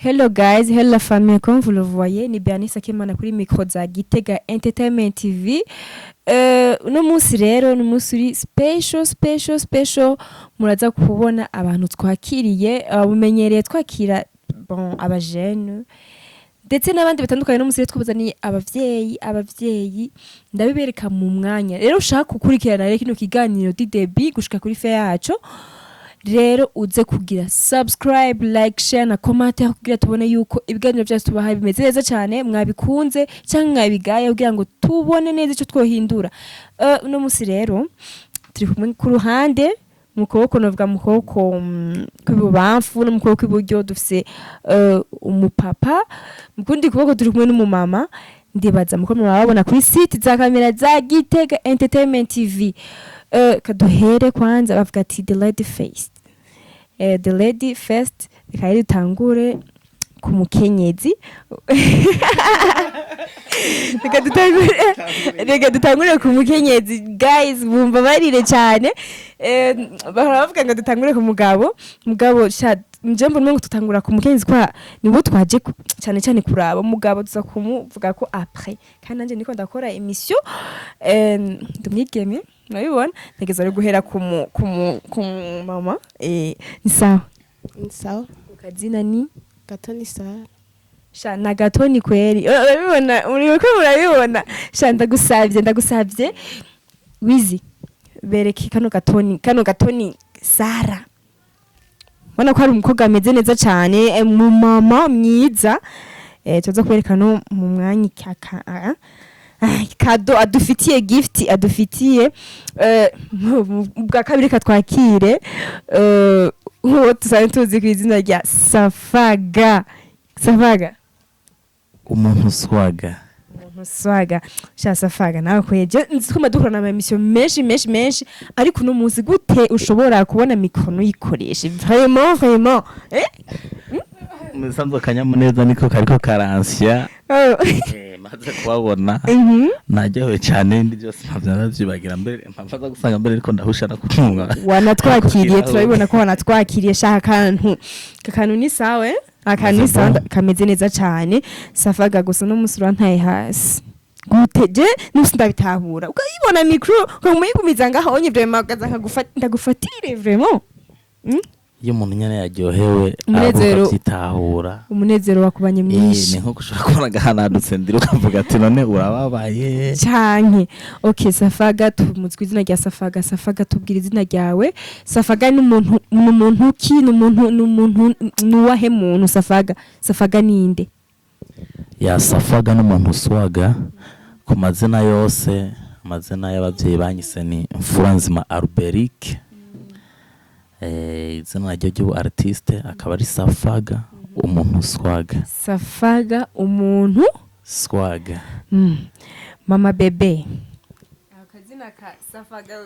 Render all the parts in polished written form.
Hello guys, hello la famille, comme vous le voyez, ni Bernice Akimana kuri micro za Gitega Entertainment TV. Uno munsi rero ni umunsi uri special, special, special. Muraza kubona abantu twakiriye, bumenyereye twakira, bon, abajene ndetse n'abandi batandukanye. No munsi rero twabazaniye abavyeyi. Abavyeyi ndabibereka mu mwanya. Rero ushaka gukurikirana rero kino kiganiro du début gushika kuri fin yaco, rero uze kugira subscribe, like, share na comment kugira tubone yuko ibiganiro byacu tubahaye bimeze neza cyane, mwabikunze cyangwa mwabigaye, kugira ngo tubone neza icyo twohindura. Uno munsi rero turi kumwe ku ruhande, mu kuboko, novuga mu kuboko kw'ibubamfu no mu kuboko kw'iburyo dufise umupapa, mu kundi kuboko turi kumwe n'umumama. Ndibaza muko murababona kuri site za kamera za Gitega Entertainment TV. Kaduhere kwanza, bavuga ati the lady first, the lady first. Reka rero dutangure ku mukenyezi, reka dutangure ku mukenyezi. Guys, bumva barire cyane. Bahora bavuga ngo dutangure ku mugabo. Mugabo sha, nje mbona ngo tutangura ku mukenyezi kwa nibo twaje cyane cyane kuraba. Umugabo tuza kumuvuga ko après, kandi nanje niko ndakora émission, ndumwigeme, murabibona. Ntegeza rero guhera ku mu mama. Ni sawa? Ni sawa. Kazina ni? Gatoni Sara. Sha, na Gatoni kweri, urabibona, muri ko murabibona. Sha, ndagusavye, ndagusavye wizi bereke kano Gatoni, kano Gatoni Sara. Ubona ko ari umukobwa ameze neza cyane, mu mama mwiza. Tuza kwereka no mu mwanya cadeau adufitiye, gift adufitiye. Bwa kabiri katwakire uwo dusanzwe tuzi ku izina rya Safaga. Safaga. Umuntu swaga. Umuntu swaga. Sha Safaga, nawe kweje nzi ko duhura na émission menshi menshi menshi, ariko uno munsi gute ushobora kubona micro ntuyikoreshe? Vraiment, vraiment, eh? Musanzwe akanyamuneza niko kariko karansya. Oh. Maze kubabona naryohewe cyane, ibindi byose mpavya naravyibagira. Mbere mpava aza gusanga mbere ariko ndahusha no kumva. Wanatwakiriye, turabibona ko wanatwakiriye. Shaka akantu, akantu ni sawe, akantu ni sawa, kameze neza cyane. Safaga, gusa no munsi urantaye hasi gute? Je nusi ndabitahura, ukayibona micro ukamuyigumiza ngaho onye, vraiment ukaza ndagufatire vraiment. Iyo umuntu nyene yaryohewe Umunezero. avyitahura. Umunezero wakubanye mwinshi. Ni nko gushobora kubona agahanadutse ndira ukavuga ati none urababaye. Canke okay, Safaga, tumuzi ku izina rya Safaga. Safaga, tubwira izina ryawe. Safaga ni umuntu, ni umuntu ki? Ni umuntu, ni umuntu, ni uwahe muntu Safaga? Safaga ninde? Ya, Safaga n'umuntu swaga. Ku mazina yose, amazina y'abavyeyi banyise ni Mfuranzima Alberic. Izina naryo ry'ubu artiste akaba ari Safaga umuntu swaga. Safaga umuntu swaga. Mama bebe, akazina ka Safaga,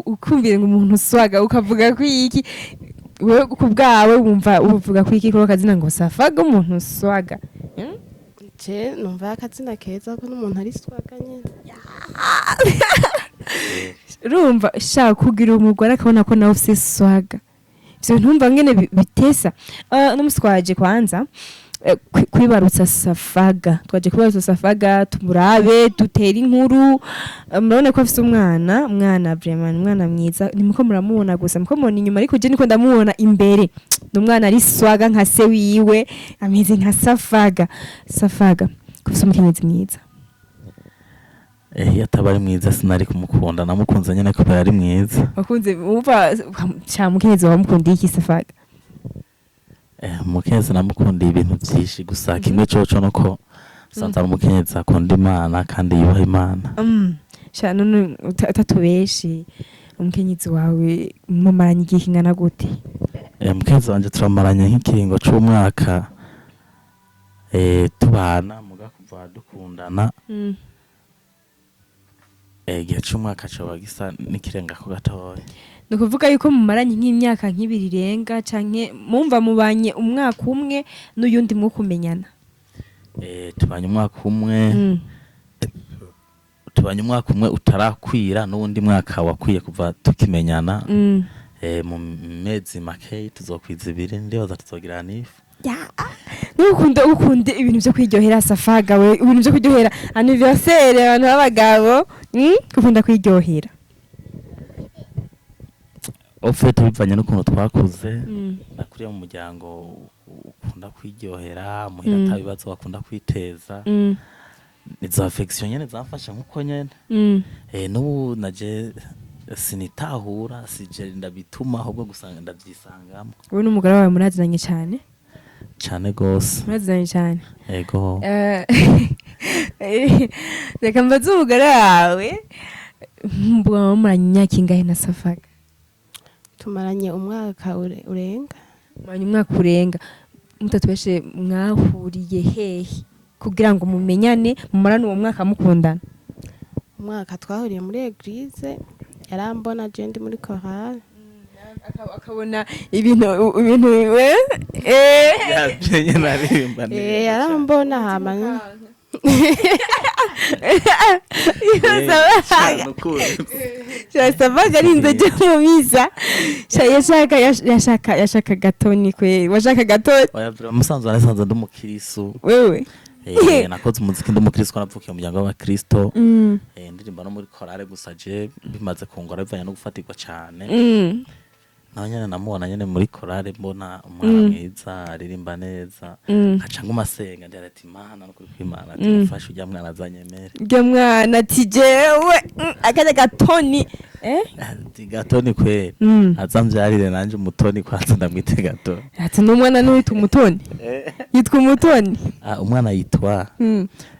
ukumvira ngo umuntu swaga, ukavuga ko iki? Wewe ku bwawe wumva uvuga ko iki kuri akazina ngo Safaga umuntu swaga? Je numva akazina keza, ko n'umuntu ari swaga nyene. Urumva shaka kugira umugore akabona ko nawe ufise swaga, ivyo ntumva ngene bitesa. No twaje kwanza kwibarutsa Safaga, twaje kwibarutsa Safaga, tumurabe, dutere inkuru. Murabona ko afise umwana, umwana vraiment ni umwana mwiza. Nimuko muramubona gusa, muko mubona inyuma, ariko je niko ndamubona imbere. Ni umwana ari swaga nka se wiwe, ameze nka Safaga. Safaga, ko ufise umukenyezi mwiza? Iyo ataba ari mwiza sinari kumukunda. Namukunze nyene kubera ari mwiza. Wakunze umva cya mukenyezi wawe, wamukundiye iki, Safaga? Umukenyezi namukundiye ibintu vyinshi, gusa kimwe coco nuko sanze ari umukenyezi akunda Imana kandi yubaha Imana. Sha none utatubeshe, umukenyezi wawe mumaranye igihe kingana gute? Umukenyezi wanje turamaranye nk'ikiringo c'umwaka, tubana, muga kuva dukundana igihe c'umwaka coba gisa n'ikirengako gatoya. Ni ukuvuga yuko mumaranye nk'imyaka nk'ibiri irenga, canke mumva mubanye umwaka umwe n'uyundi mukumenyana? Tubanye umwaka umwe. Tubanye umwaka umwe utarakwira n'uwundi mwaka wakwiye kuva tukimenyana. Mu mezi makeyi tuzokwiza 2, ndibaza tuzogira n'ifu. Ya, Nukunda ukunda ibintu byo kwiryohera, Safaga we, ibintu byo kuryohera anniversaire, abantu b'abagabo, Ukunda kwiryohera. Au fait, bivanye n'ukuntu twakuze, nakuriye mu muryango ukunda kwiryohera muhira, ata bibazo bakunda kwiteza. Izo affection nyene zamfasha nkuko nyene. N'ubu naje sinitahura, sije ndabituma, ahubwo gusanga ndavyisangamo. Wowe n'umugore wawe muraziranye cyane? Cane gose. Muraziranye cyane? Ego. Reka mbaze umugore wawe, mbwa mumaranye imyaka ingahe na Safaga? Tumaranye umwaka urenga. Mumaranye umwaka urenga. Mutatubeshe, mwahuriye hehe kugira ngo mumenyane, mumarane uwo mwaka mukundana? Umwaka twahuriye muri église, yarambona je ndi muri chorale. Akabona ibintu we. Yavyo nyene aririmba. Yarambona hama Safaga ari inzoge mu misa. Yashaka yashaka gatoni kwe, washaka gatoni. Oya, vraiment, musanzwe nasanze ndi umukirisu. Wewe? Nakoze umuziki ndi umukristo, navukiye mu muryango w'abakristo. Ndirimba no muri chorale, gusa je bimaze kungora bivanye no gufatirwa cane. Naho nyene namubona nyene muri chorale, mbona umwana mwiza aririmba neza, nkaca nguma senga ndira ati: "Imana, nukuri kw'Imana," ati, "mufashe urya mwana azanyemere." Urya mwana ati jewe, akajya gatoni. Ati gatoni kweri, azamvyarire nanje umutoni, kwanza ndamwite gatoni. Ati n'umwana n'uwitwa umutoni, yitwa umutoni. Ah, umwana yitwa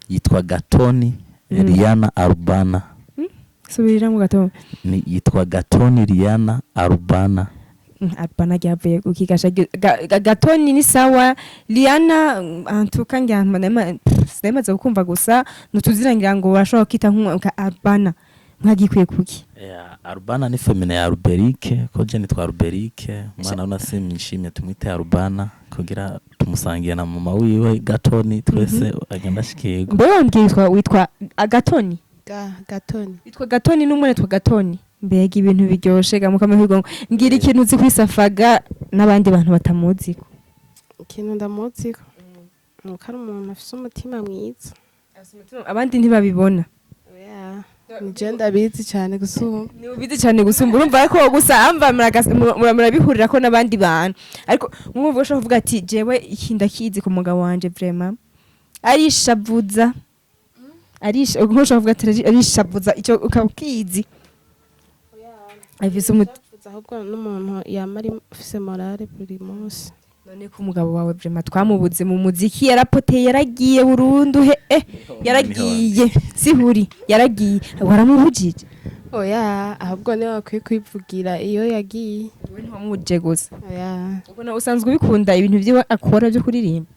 yitwa Gatoni Riana Arbana. Subiriramo gatoni. Ni yitwa Gatoni Riana Arbana. Arbana ryavuye kukigasha gatoni ni sawa. Liana, antuka ngira sinamaze gukumva gusa nutuzira, ngira ngo bashobora kwita nka Arbana mwagikwiye kuki? Yeah, Arbana ni féminin ya Ruberike, ko je nitwa Ruberike. Umwana we nasimishimye tumwite Arbana kugira tumusangiye na mama wiwe Gatoni, twese agenda ashikirwa. Mbe wambwiye witwa Agatoni? Gatoni. Witwa Gatoni n'umwana witwa Gatoni. Mbega ibintu biryoshe ga mukamahirwe! Mbwira ikintu uzi kuri Safaga n'abandi bantu batamuziko. Ikintu ndamuziko nuko ari umuntu afise umutima mwiza. Abandi ntibabibona. Oya, ni je ndabizi cyane gusumba. Ni ubizi cyane gusumba. Urumva ko gusa amva murabihurira ko n'abandi bantu, ariko mwumva ushobora kuvuga ati jewe iki ndakizi ku mugabo wanje, vraiment arishavuza, arisha, ushobora kuvuga ati arishavuza, icyo ukaba ukizi afise umutima. Ahubwo n'umuntu yama ari afise morale buri munsi. None ko umugabo wawe vraiment twamubuze mu muziki, yarapoteye, yaragiye burundu he, yaragiye sihuri, yaragiye, waramubujije? Oya, ahubwo niwe bakwiye kwivugira iyo yagiye. Wowe ntiwamubujije gusa? Oya. Ubona usanzwe ubikunda ibintu vyiwe akora byo kuririmba?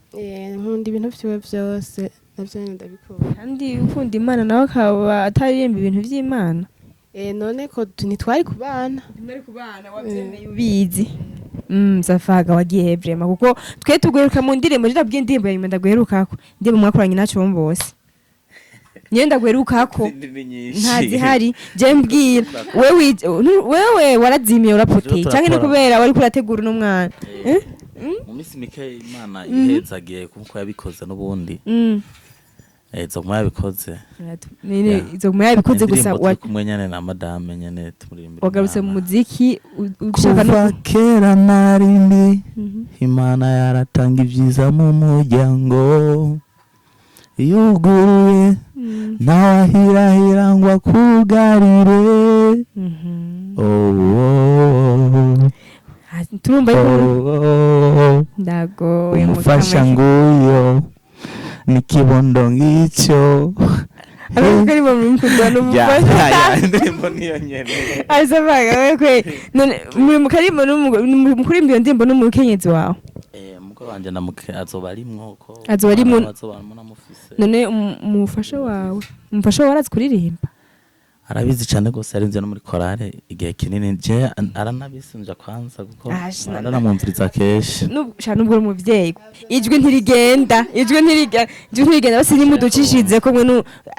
Nkunda ibintu vyiwe vyose, navyo nyene ndabikunda. Kandi ukunda Imana, nawe akaba ataririmba ibintu vy'Imana? None ko ntitwari kubana. Ntimwari kubana, wavyemeye ubizi. Safaga wagiye vraiment, kuko twe tuguheruka mu ndirimbo, je ndabwiye indirimbo ya nyuma ndaguherukako, indirimbo mwakoranye naco bose niyo ndaguherukako, ntazihari. Je mbwira wewe, wewe warazimiye, urapoteye, canke ni kubera wari kurategura uno mwana? Eh? Mu minsi mike Imana ihezagiye kuko yabikoze n'ubundi. Zo mu yabikoze. Nene. Yeah. Izo mu yabikoze gusa. Indirimbo turi kumwe nyene na madame nyene tumuririmbira Wagarutse mu Imana. muziki ushaka no Kuva kera narindi, Imana yaratanga ibyiza mu muryango, yuguruye ntawahirahira ngo akugarire. Oh, oh, Ah, turumva yuko oh, oh. Ndagowe. Umufasha nguyo n'ikibondo ngicyo. Ariko ari mu mukundana n'umufasha. Ya, indirimbo niyo nyene. Azabaga we kwe, none muri mu karimbo mu kuririmba iyo ndirimbo n'umukenyezi wawe? Umugore wanje namuke azoba arimwo ko. Azoba arimwo. Azoba arimwo namufise. None umufasha wawe arazi kuririmba? Arabizi cyane rwose, yarinze no muri korale igihe kinini, je aranabisinja kwanza kuko Ah, aranamwumviriza kenshi. Sha nubwo uri umuvyeyi, ijwi ntirigenda, ijwi ntirigenda basi nimuducishirize ko mwe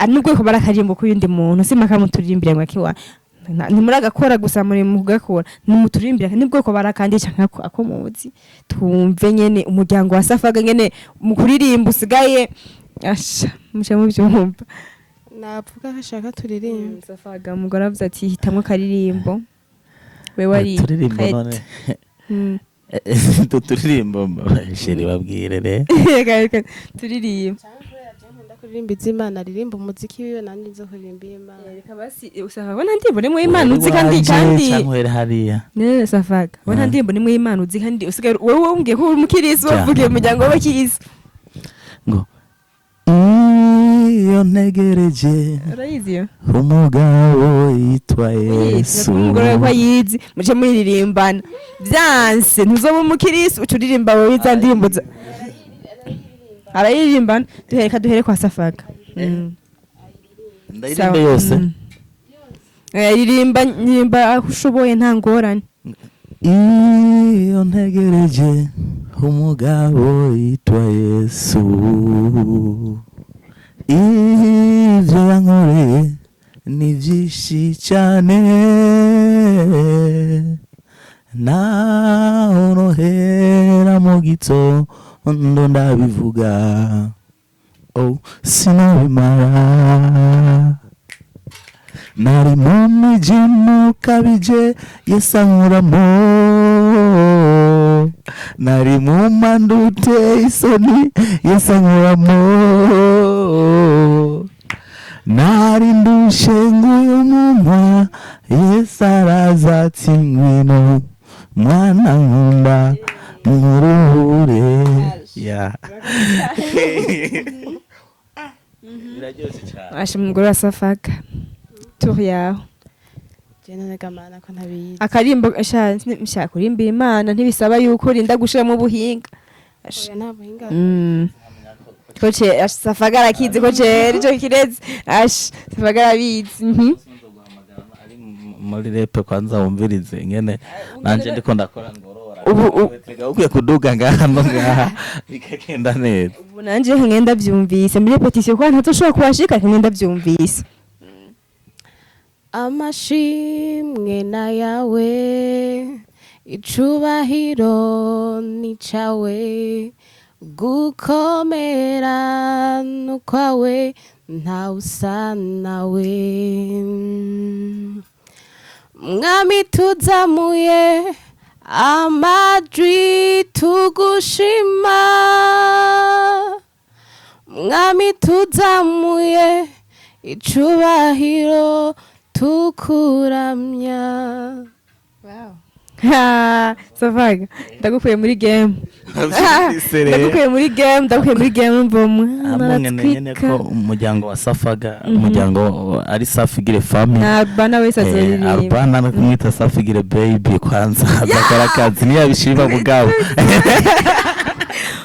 nubwo ko barakarimbo k'uyundi muntu simaka muturirimbire ngo akiwa. Ntimuragakora gusa, muri mu kugakora, nimuturimbira nibwo barakandisha nkako ako muzi, twumve nyene umuryango wa Safaga nyene mu kuririmba usigaye asha muce mubyumva. Navuga ko ashaka turirimba. Safaga, umugore avuze ati hitamwo akaririmbo, wewe ari Turirimbo prête. none uturirimbo, chéri, babwire re. Reka, reka, turirimba. Cyangwa kubera je nkunda kuririmba iz'Imana, aririmba umuziki wiwe, nanjye nzo kuririmba iy'Imana. Reka basi, Safaga, bona ndirimbo nimwe y'Imana uzi kandi Cyangwa uhere hariya. Ne Safaga, bona ndirimbo nimwe y'Imana uzi kandi usigaye wowe wumviye ko uri umukirisi, wavugiye mu muryango w'abakirisi. Ngo iyo ntegereje Urayizi iyo? umugabo yitwa Yesu. Umugore ko ayizi, muce muririmbana. Byanse ntuzoba umukirisi uca uririmba wowe za ndirimbo arayiririmbana. Duhereka, duhere kwa Safaga. Ndayiririmbe Sawa. yose? Ririmba, ririmba aho ushoboye, nta ngorane. Iyo ntegereje umugabo yitwa Yesu, ibyo yankoreye ni byinshi cyane, naho nohera mu gitondo ndabivuga, oh, sinabimara. Nari mu mwijima ukabije, Yesu ankuramo. Nari mu mpande isoni, Yesu ankuramo. Nari ndushe nguyu mumpa, Yesu araza ati ngwino mwana nkunda nkuruhure. Ya, biraryoshye cyane. Asha, umugore wa Safaga, tour yawe. Je none gamana ko ntabizi? Akarimbo sha sha kurimbira Imana ntibisaba yuko urinda gushiramo ubuhinga. Asha. Oya, nta buhinga. Ko ce asha, Safaga arakizi ko cera ico kirezi. Asha, Safaga arabizi. Ari muri répé, kwanza wumvirize ingene nanje ndiko ndakora ngorora. Ukwiye kuduga ngaha no ngaha bikagenda neza. Ubu nanje ngenda vyumvise muri répétition ko ntazoshobora kuhashika, ngenda vyumvise. Amashimwe na yawe, icubahiro ni cawe, gukomera nukwawe, ntawusa nawe. Mwami, tuzamuye amajwi tugushima. Mwami, tuzamuye icubahiro tukuramya. Ha, Safaga, ndagukuye muri game. Navyumvise rero. Ndagukuye muri game, ndagukuye muri game, mva mwana. Hamwe nyene ko aratwika. Umuryango wa Safaga, umuryango ari Safigire family. Na Albana wese azoririmba. Albana no kumwita Safigire baby, kwanza azakora akazi ntiyabishima mugabo.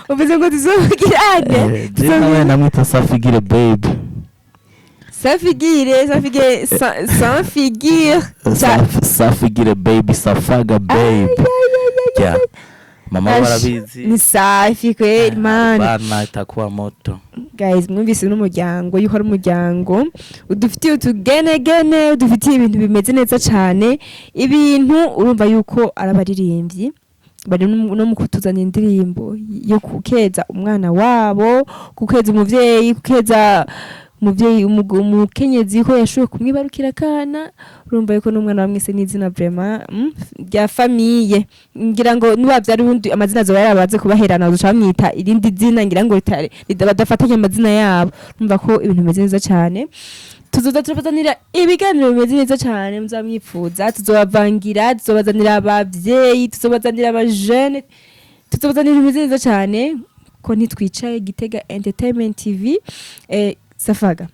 Uvuze ngo tuzobugirane? Je nawe namwita Safigire baby. Safigire, safigire, sans figure. Safigire baby, Safaga baby. Yeah. Mama barabizi. Ni safi kweli, mana. Albana itakuwa moto. Guys, mwumvise n'umuryango yuko ari umuryango udufitiye utugenegene, udufitiye ibintu bimeze neza cane. Ibintu urumva yuko ari abaririmbyi bari no mu kutuzanira indirimbo yo kukeza umwana wabo, kukeza umuvyeyi, kukeza umuvyeyi umukenyezi ko yashoboye kumwibarukira akana. Urumva yuko n'umwana wamwise n'izina vraiment rya famille. Ngira ngo nibavyara ubundi amazina azoba yarabaze kubaherana, bazoca bamwita irindi zina, ngira ngo badafatanye amazina yabo. Urumva ko ibintu bimeze neza cane. Tuzoza turabazanira ibiganiro bimeze neza cane muzamwifuza, tuzobavangira, tuzobazanira abavyeyi, tuzobazanira abajene, tuzobazanira ibintu bimeze neza cane ko ntitwicaye. Gitega Entertainment TV. Safaga,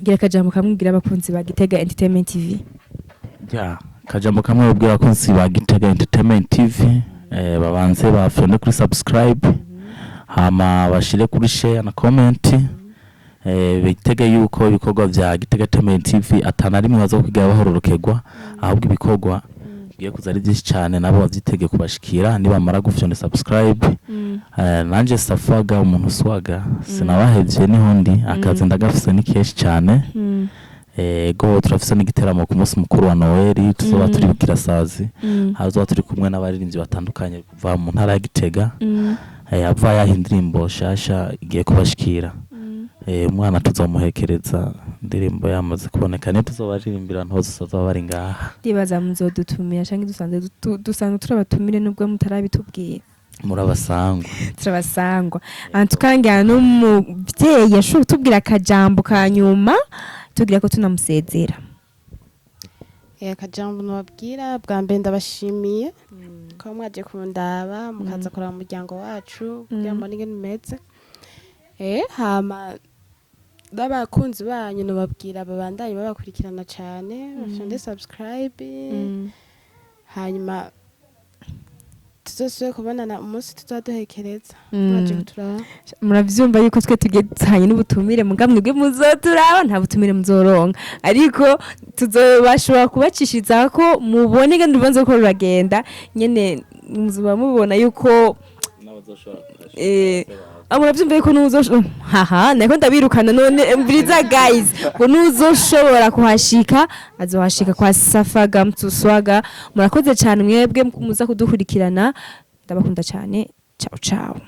gira akajambo kamwe abakunzi ba Gitega Entertainment TV. Ya, kajambo kamwe ubwira abakunzi ba Gitega Entertainment TV, babanze bafyonde kuri subscribe, hama bashire kuri share na comment. Bitege yuko ibikorwa vya Gitega Entertainment TV atana rimwe bazokwiga bahororokerwa, ahubwo ibikorwa bigiye kuza ari byinshi cyane, nabo bavyitege kubashikira nibamara gufyonda subscribe. Nanje Safaga, umuntu uswaga, sinabahevye, niho ndi, akazi ndagafise ni kenshi cyane. Ego, turafise n'igiteramo ku munsi mukuru wa Noel, tuzoba turi Bukirasazi. Hazoba turi kumwe n'abaririmbyi batandukanye kuva mu ntara ya Gitega. Ava yaha indirimbo shasha igiye kubashikira. Umwana tuzomuhekereza indirimbo yamaze kuboneka, niyo tuzobaririmbira abantu bose bazoba bari ngaha. Ndibaza muzodutumira canke dusanzwe dusanzwe turabatumire nubwo mutarabitubwira. Murabasangwa. Turabasangwa. Antukangira n'umuvyeyi yashoboye kutubwira akajambo ka nyuma, tubwira ko tunamusezera. Akajambo nababwira bwa mbere, ndabashimiye ko mwaje kundaba, mukaza kuraba umuryango wacu kugira mbone ingene umeze. Hama n'abakunzi banyu nababwira babandanye babakurikirana cane, bafyonde subscribe. Hanyuma tuzosubire kubonana umunsi tuzaduhekereza mwaje kuturaba. Muravyumva yuko twe tugiye dusanye n'ubutumire, muga mwebwe muzoturaba nta butumire muzoronka, ariko tuzobashobora kubacishiriza ko mubone ingene urubanza ko ruragenda nyene, muzoba mubona yuko muravyumva yuko nuzo haha nako ndabirukana. None mbiriza guys, ngo nuzoshobora kuhashika azohashika kwa Safaga Mtuswaga. Murakoze cyane mwebwe muza kudukurikirana, ndabakunda cyane. Ciao ciao.